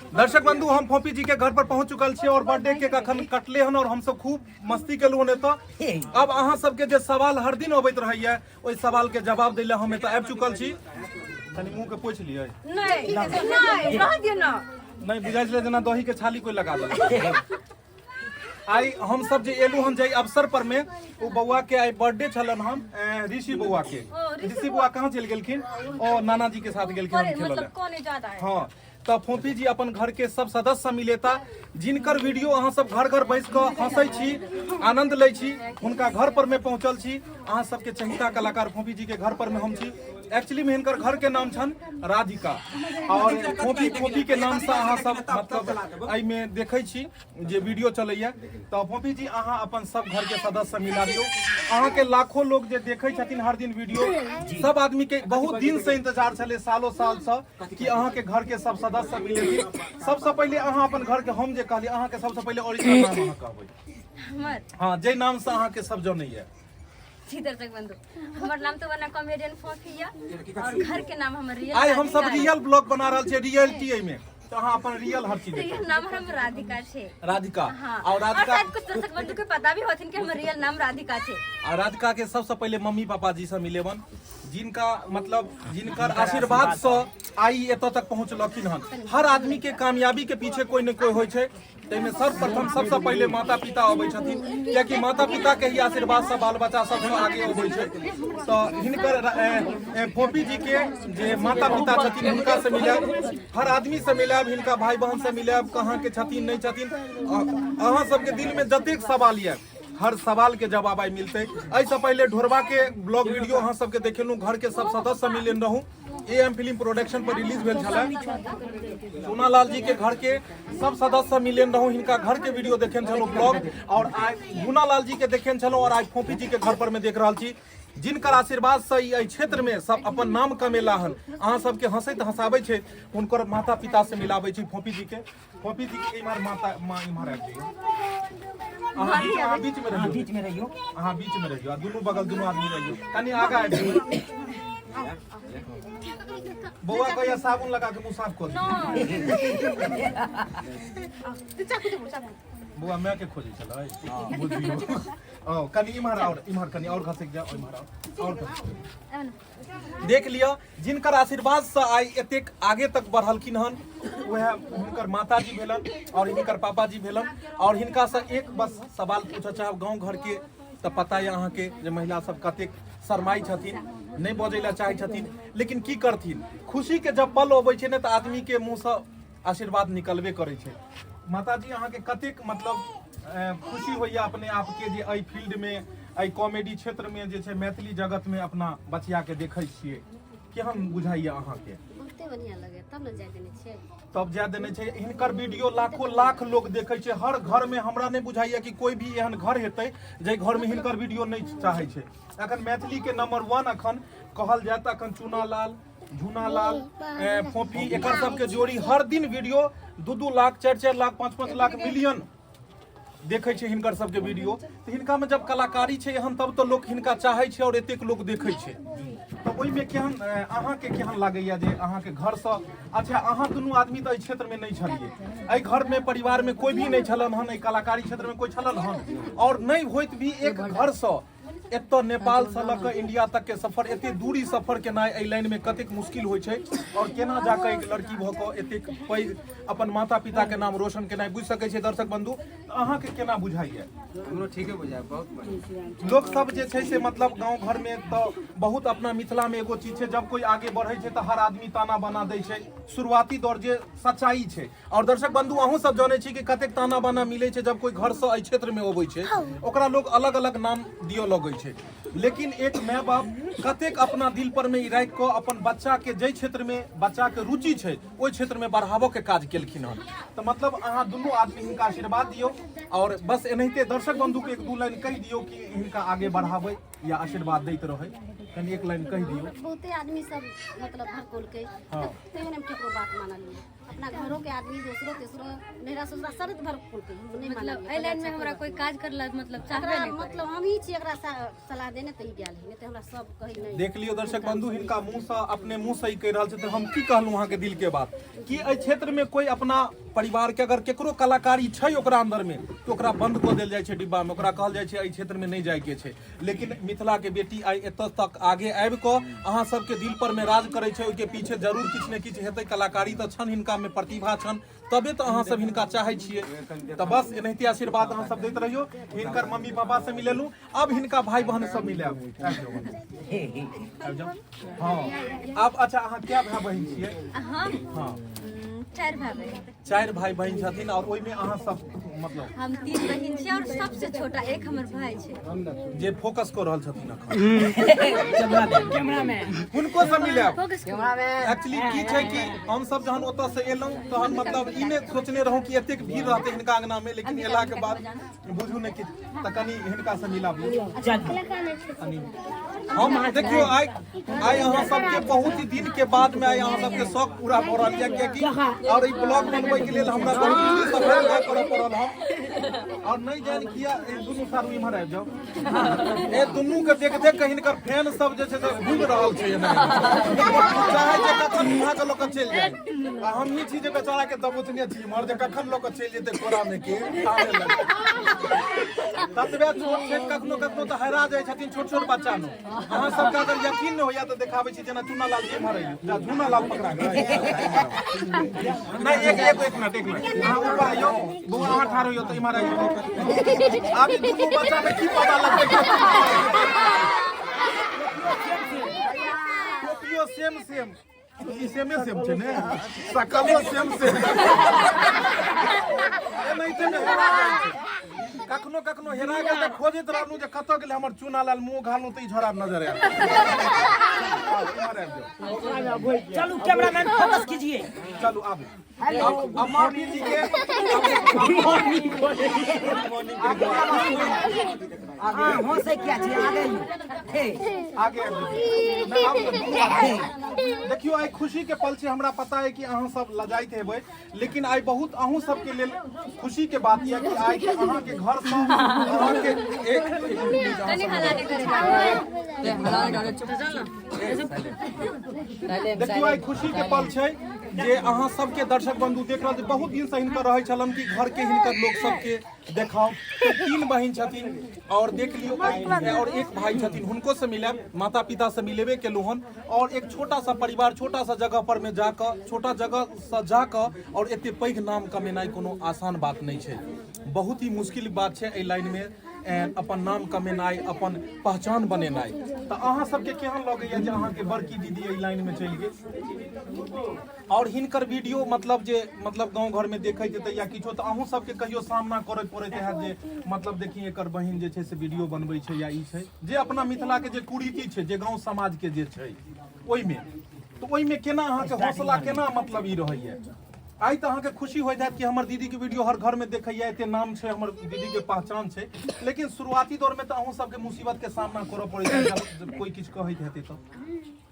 दर्शक बंधु, हम फोपी जी के घर पर पहुंच चुकल छी और बर्थडे केक अखन कटले हन और हमसब खूब मस्ती केलहुँ हन एतऽ। अब अहाँ सबके जे सवाल हर दिन अबैत रहैया, ओहि सवाल के जवाब दै लए हम एतऽ आबि चुकल छी। कनि मुँह के पोछि लियै। नहीं नहीं, रह दियो ना। नहीं बुझाइ छलै जेना दही के छाली कोई लगा देलक। आइ हम सब जे एलू हन जाहि अवसर पर में, ओ बौआ के आइ बर्थडे छलन हम, ऋषि बौआ के। ऋषि बौआ कहाँ चलि गेलखिन? ओ नाना जी के साथ गेलखिन हम खेलऽ। मतलब कौन ज्यादा है? हाँ, तऽ फोफी जी अपन घर के सब सदस्य से मिलेता, जिनकर वीडियो अहाँ सब घर घर बैस कऽ हंसै छी, आनंद लै छी, हुनका घर पर में पहुंचल छी। अहाँ सबके चहिता कलाकार फोफी जी के घर पर में हम छी। एक्चुअली में हिनकर घर के नाम छन राधिका और फोफी, फोफी के नाम से अहाँ सब मतलब एहिमे देखै छी जे वीडियो चलैया। तऽ फोफी जी, अहाँ अपन सब घर के सदस्य से मिला दियौ। अहाँ के लाखों लोग जे देखै छथिन हर दिन वीडियो, सब आदमी के बहुत दिन से इंतजार छलै, सालों साल से, कि अहाँ के घर के सब सदस्य से मिलेथिन। सबसे पहिले अहाँ अपन घर के, हम जे कहली, अहाँ के सबसे पहिले ओरिजिनल नाम अहाँ कहबै। हमर? हाँ, जे नाम से अहाँ के सब जनैया। जी दर्शक बंधु, हमर नाम तो बना कॉमेडियन फोफी या और घर के नाम हमर रियल। आइ हम सब रियल ब्लॉग बना रहल छियै, रियलिटी एहिमे, तऽ अहाँ अपन रियल हर चीज। रियल नाम हम राधिका छे। राधिका। हाँ। और राधिका, और शायद कुछ दर्शक बंधु के पता भी होथिन कि हमर रियल नाम राधिका छे। आ राधिका के सबसे पहिले मम्मी पापा जी से मिलेबन, जिनका मतलब जिनकर आशीर्वाद से आई एतऽ तक पहुँचलखिन हन। हर आदमी के कामयाबी के पीछे कोई ने कोई होइ छै, ताहिमे सर्वप्रथम सबसँ पहिले माता पिता अबै छथिन, कियाकि माता पिता के ही आशीर्वाद से बाल बच्चा सबसँ आगे अबै छै। तऽ हिनकर फोपी जी के जे माता पिता छथिन, हुनका से मिलायब, हर आदमी से मिलायब, हिनका भाई बहन से मिलायब, कहाँ के छथिन, नहि छथिन। अहाँ सबके दिल में जतेक सवाल यऽ, हर सवाल के जवाब आइ मिलतै। एहिसँ पहिले ढोरबा के ब्लॉग वीडियो अहाँ सबके देखेलहुँ, घर के सब सदस्य मिलेन रहूँ, ए एम फिल्म प्रोडक्शन पर रिलीज भेल छलै। सोनालाल जी के घर के सब सदस्य मिलेन रहूँ, हिनका घर के वीडियो देखेन छलहुँ ब्लॉग, और आइ गुनालाल जी के देखेन छलहुँ और आइ फोपी जी के घर पर में देख रहल छी, जिनकर आशीर्वाद से ई एहि क्षेत्र में सब अपन नाम कमेला हन, अहाँ सबके हंसैत हंसाबै छै, हुनकर माता पिता से मिलाबै छी फोपी जी के। फोपी जी के इम्हर माता माँ इम्हर आबि जइयौ। अहाँ बीच, अहाँ बीच में रहियौ। बीच में रहियो। अहाँ बीच में रहियौ आ दुनू बगल दुनू आदमी रहियौ। कनि आगा आबि जइयौ। बौआ कहैया साबुन लगा के मुंह साफ कऽ दियौ। बौआ माय के खोजै छलै, बुझियौ। ओ कनि इम्हर और इम्हर कनि और घसकि जाओ, इम्हर और और घसकि। देख लिअ, जिनकर आशीर्वाद से आइ एतेक आगे तक बढ़लखिन हन, वएह हुनकर माताजी भेलन और हिनकर पापाजी भेलन। और हिनका से एक बस सवाल पूछऽ चाहब, गाँव घर के तऽ पता यऽ अहाँके जे महिला सब कतेक शरमाइ छथिन, नहि बजै लए चाहै छथिन, लेकिन की करथिन, खुशी के जब पल अबै छै ने तऽ आदमी के मुँह से आशीर्वाद निकलबे करै छै। माताजी, अहाँके कतेक मतलब खुशी होइया अपने आपके जे एहि फील्ड में, एहि कॉमेडी क्षेत्र में जे छै मैथिली जगत में अपना बचिया के देखै छियै, केहन बुझाइया अहाँके? बहुते बढ़िया लगे, तब ने जाय देने छियै। तब जाय देने छै। हिनकर वीडियो लाखों लाख लोग देखै छै हर घर में। हमरा नहि बुझाइया कि कोई भी एहन घर हेतै जाहि घर में हिनकर वीडियो नहि चाहै छै। अखन मैथिली के नंबर 1 अखन कहल जाय तऽ अखन चूनालाल, झूनालाल, फोफी, एकर सबके जोड़ी हर दिन वीडियो 2-2 लाख, 4-4 लाख, 5-5 लाख मिलियन देखै छै हिनकर सबके वीडियो। तऽ हिनका में जब कलाकारी छै एहन, तब तऽ लोक हिनका चाहै छै और एतेक लोक देखै छै। तऽ ओहिमे केहन अहाँके केहन लागैया जे अहाँके घरसँ? अच्छा, अहाँ दुनू आदमी तऽ एहि क्षेत्रमे नहि छलियै, एहि घरमे परिवारमे कोई भी नहि छलन हन एहि कलाकारी क्षेत्रमे, कोई छलन हन? और नहि होइत भी एक घरसँ एतऽ नेपालसँ लऽ कऽ इंडिया तक के सफर, एते दूरी सफर केनाइ एहि लाइनमे कतेक मुश्किल होइ छै, और केना जाकऽ एक लड़की भऽ कऽ एतेक पैघ अपन माता पिता के नाम रोशन केनाइ, बुझि सकै छै दर्शक बंधु, तऽ अहाँके केना बुझाइया? हमरो ठीके बुझाय, बहुत बढ़िया। लोक सब जे छै से मतलब गाँव घर में तऽ बहुत, अपना मिथिला में एगो चीज छै, जब कोई आगे बढ़ै छै तऽ हर आदमी ताना बाना दै छै, शुरुआती दौर जे सच्चाई छै। और दर्शक बंधु, अहूँ सब जानै छी कि कतेक ताना बाना मिलै छै जब कोई घर से एहि क्षेत्र में अबै छै, ओकरा लोग अलग अलग नाम दिअ लगै छै। लेकिन एक माय बाप कतेक अपना दिल पर में ई राखि कऽ अपन बच्चा के जाहि क्षेत्र में बच्चा के रुचि छै ओहि क्षेत्र में बढ़ाबऽ के काज केलखिन हन। तऽ मतलब अहाँ दुनू आदमी हिनका आशीर्वाद दियौ और बस एनाहिते दर्शक बंधु के एक दू लाइन कहि दियौ कि हिनका आगे बढ़ाबै या आशीर्वाद दैत रहै, कनि एक लाइन कहि दियौ। बहुते आदमी सब मतलब भड़कौलकै, तैयो हम केकरो बात मानलियै। अपना घरों के आदमी दोसरो तेसरो नैहरा ससुरा शरद भर बोलते हम नहीं मतलब मानलियै। एहि लाइन में हमरा कोई काज करला मतलब चाहबे एकरा नहीं करे। मतलब हम ही छी एकरा सलाह देने तऽ ई गेल है, नहीं तऽ हमरा सब कहै नहीं। देख लियौ दर्शक बंधु, हिनका मुँह से अपने मुँह से ही कहि रहल छथिन। हम की कहलहुँ अहाँके दिल के बात कि एहि क्षेत्र में कोई अपना परिवार के अगर केकरो कलाकारी छै ओकरा अंदर में तो ओकरा बंद कऽ देल जाइ छै डिब्बा में, ओकरा कहल जाइ छै एहि क्षेत्र में नहि जाय के छै। लेकिन मिथिला के बेटी आइ एतऽ तक आगे आबि कऽ अहाँ सबके दिल पर में राज करै छै, ओहिके पीछे जरूर किछु ने किछु हेतै। कलाकारी तऽ छनि हिनका में, प्रतिभा छनि, तबे तऽ अहाँ सब हिनका चाहै छियै। तऽ बस एनाहिते आशीर्वाद अहाँ सब दैत रहियौ। हिनकर मम्मी पापा से मिलेलहुँ, अब हिनका भाई बहन सब मिलायब। आबि जाउ। हँ आब अच्छा, अहाँ क्या भाई बहिन छियै? हम हँ चारि भाई बहिन। चारि भाई बहिन छथिन और ओहिमे अहाँ सब मतलब? हम 3 बहिन छी और सबसे छोटा एक हमर भाई छै जे फोकस कऽ रहल छथिन अखन, हुनको से मिलायब। एक्चुअली की छै कि हम सब जहन ओतऽ से एलहुँ तहन मतलब ई नहि सोचने रहौं कि एतेक भीड़ रहतै हिनका अंगना में, लेकिन एला के बाद बुझू ने कि तऽ कनि हिनका से मिलाबू कनि। हम देखियौ आइ आइ अहाँ सबके बहुत ही दिन के बाद में आइ अहाँ सबके शौक पूरा भऽ रहल यऽ, कियाकि और ई ब्लॉग बनबै के लेल हमरा बहुत सफर तय करऽ पड़ल हम और नहीं जान किया। ई दुनू सारू इम्हर आबि जाउ। ए दुनू के देख देख के हिनकर फैन सब जे छै से घूमि रहल छै एना, चाहै छै कखन उठा के लऽ के चलि जाय, आ हमही छी जे बेचारा के दबोचने छी इम्हर जे कखन लऽ के चलि जेतै कोरा में के आने लग। ततबे छोट छै, कखनो कखनो तऽ हेरा जाइ छथिन छोट छोट बच्चा नो। अहाँ सबके अगर यकीन नहि होइया तऽ देखाबै छी, जेना चूना लाल जी इम्हर अइयौ, जा चूना लाल पकड़ा गेल। नहि, एक एक एक मिनट एक मिनट, अहाँ ऊपर अइयौ बौआ, अहाँ ठाढ़ होइयौ तऽ इम्हर अइयौ। आब ई दुनू बच्चा मे की पता लगतै? टोपियो सेम सेम, ई सेमे सेम छै ने, सकलो सेम सेम। एनाहिते मे हेरा जाइ छै कखनो कखनो। हेरा गेल तऽ खोजैत रहलहुँ जे कतऽ गेलै हमर चूना लाल, मुँह घालहुँ तऽ ई झोरा नजर आयल। आउ, इम्हर आबि जाउ। चलू कैमरामैन, फोकस कीजिए। चलू आबू। अब अब मम्मी जी के हाँ हो से क्या छी आगे हे आगे आबि जाउ। नहि, आब तऽ दुनू आदमी। देखियौ आइ खुशी के पल छै। हमरा पता है कि अहाँ सब लजाइत हेबै, लेकिन आइ बहुत अहूँ सबके लेल खुशी के बात यऽ कि आइ अहाँ के घर सँ अहाँ के एक एक मिनट, अहाँ कनि सब हला नहि करे। देखियौ आइ खुशी के पल छै जे अहाँ सबके दर्शक बंधु देख रहल छी। बहुत दिन से हिनकर रहै छलन कि घर के हिनकर लोक सबके देखाउ। तऽ 3 बहिन छथिन और देख लियौ और एक भाई छथिन, हुनको से मिलायब, माता पिता से मिलेबे केलहुँ हन। और एक छोटा सा परिवार छोटा सा जगह पर में जाकऽ, छोटा जगह से जाकऽ और एते पैघ नाम कमेनाइ कोनो आसान बात नहि छै। बहुत ही मुश्किल बात छै एहि लाइन में अपन नाम कमेनाइ, अपन पहचान बनेनाइ। तऽ अहाँ सबके केहन लगैया जे अहाँके बड़की दीदी एहि लाइन में चलि गेल और हिनकर वीडियो मतलब जे मतलब गाँव घर में देखैत हेतै या किछो, तऽ अहूँ सबके कहियो सामना करय पड़ैत हैत जे मतलब देखी एकर बहिन जे छै से वीडियो बनबै छै या ई छै जे अपना मिथिला के जे कुरीति छै, जे गाँव समाज के जे छै ओहिमे, तऽ ओहिमे केना अहाँके हौसला केना मतलब ई रहैया? आइ तऽ अहाँके खुशी होइत हैत कि हमर दीदीके वीडियो हर घरमे देखैया, एते नाम छै, हमर दीदीके पहचान छै, लेकिन शुरुआती दौरमे तऽ अहूँ सबके मुसीबतके सामना करऽ पड़ैत हैत जब कोइ किछु कहैत हेतै तऽ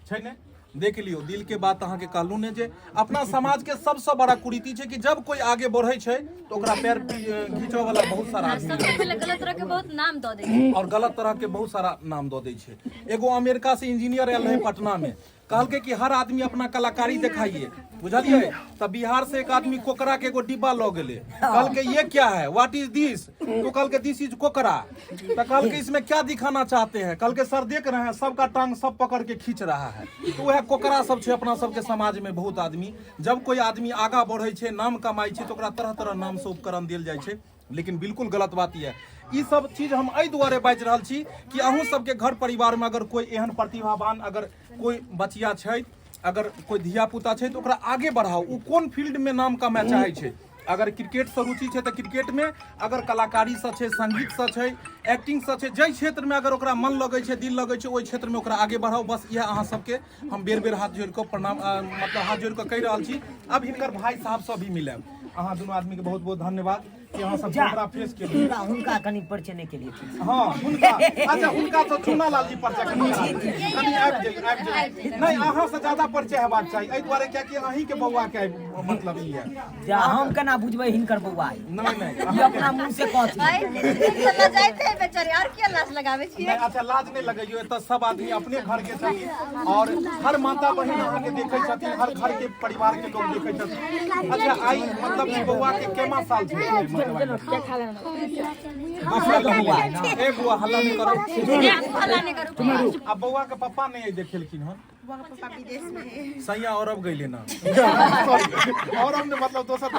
छै ने? देख लियौ, दिल के बात अहाँके कहलहुँ ने जे अपना समाज के सबसँ बड़ा कुरीति छै कि जब कोइ आगे बढ़ै छै तऽ ओकरा पैर घीचऽ वाला बहुत सारा आदमी सबसे पहिले गलत तरह के बहुत नाम दऽ दै छै और गलत तरह के बहुत सारा नाम दऽ दै छै। एगो अमेरिका से इंजीनियर आयल रहै पटना में, कहलकै कि हर आदमी अपना कलाकारी देखाइए, बुझलियै? तऽ बिहार से एक आदमी कोकरा के एगो डिब्बा लऽ गेलै। कहलकै ये क्या है, what is दिस? तो कहलकै दिस is कोकरा। तऽ कहलकै इसमें क्या दिखाना चाहते हैं? कहलकै सर देख रहे हैं सबका टांग सब पकड़ के खींच रहा है। तऽ वएह कोकरा सब छै अपना सबके समाज में। बहुत आदमी जब कोई आदमी आगा बढ़ै छै, नाम कमाइ छै, तऽ ओकरा तरह तरह नाम से उपकरण देल जाइ छै, लेकिन बिल्कुल गलत बात यऽ। ई सब चीज हम एहि दुआरे बाजि रहल छी कि अहूँ सबके घर परिवार में अगर कोई एहन प्रतिभावान अगर कोई बचिया छै, अगर कोई धिया पुता छै, तऽ ओकरा आगे बढ़ाउ। ओ कोन फील्ड में नाम कमाए चाहै छै, अगर क्रिकेट से रुचि छै तऽ क्रिकेट में, अगर कलाकारी से छै, संगीत से छै, एक्टिंग से छै, जाहि क्षेत्र में अगर ओकरा मन लगै छै, दिल लगै छै, ओहि क्षेत्र में ओकरा आगे बढ़ाउ। बस इएह अहाँ सबके हम बेर बेर हाथ जोड़ि कऽ प्रणाम, मतलब हाथ जोड़ि कऽ कहि रहल छी। अब हिनकर भाई साहब से भी मिलायब। अहाँ दुनू आदमी के बहुत बहुत धन्यवाद। कि अहाँ सब जा। हमरा फेस केलियै। हुनका हुनका कनि परिचय नहि केलियै ठीक से। हाँ, हुनका, अच्छा, हुनका तो चुना लाल जी परिचय कनि कनि आबि जाइए, आबि जाइए। नहि, अहाँ से ज्यादा परिचय हेबाक चाही एहि दुआरे, कियाकि अहीं के बौआ के मतलब ई है। जा, हम केना बुझबै हिनकर बौआ है? नहि नहि, ई अपना मुंह से कहथिन। आइ लजाइते है बेचारी, और किया लाज लगाबै छियै? नहि, अच्छा, लाज नहि लगैयो। एतऽ सब आदमी अपने घर के छथिन और हर माता बहिन अहाँके देखै छथिन, हर घर के परिवार के लोग देखै छथिन। अच्छा, आई मतलब ई बौआ के केमा साल छै? दोसर बौआ है ना। ए बौआ, हल्ला नहि करू। हल्ला नहि करू। आ बौआ के पप्पा नहि देखेलखिन हन? सैया अरब गइले ना, अरब ने, मतलब दोसर,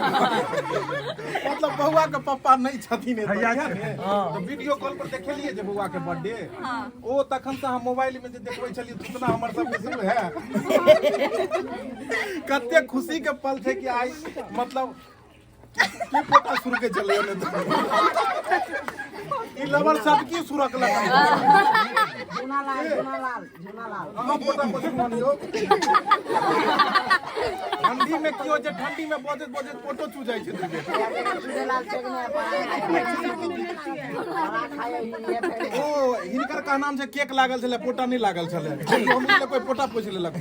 मतलब बौआ के पप्पा नहीं छथिन एतऽ, इएह ने? तऽ वीडियो कॉल पर देखेलिए जे बौआ के बर्थडे, ओ तखन से हम मोबाइल में जे देखबै छलियै, तुतना हमर सबके शुरू है। कते खुशी के पल छै कि आई मतलब की फोटा शुरू के चले ने, ई लवर सब की सुरकलक? झुनालाल, झुनालाल, झुनालाल। अहाँ फोटा पोछू मानियो, ठंडी में की होइ छै? ठंडी में बजैत बजैत फोटो चू जाइ छै। झुनालाल ओ हिनकर का नाम छै, केक लागल छलै, फोटा नहि लागल छलै। हम कोई फोटा पोछि लेलक।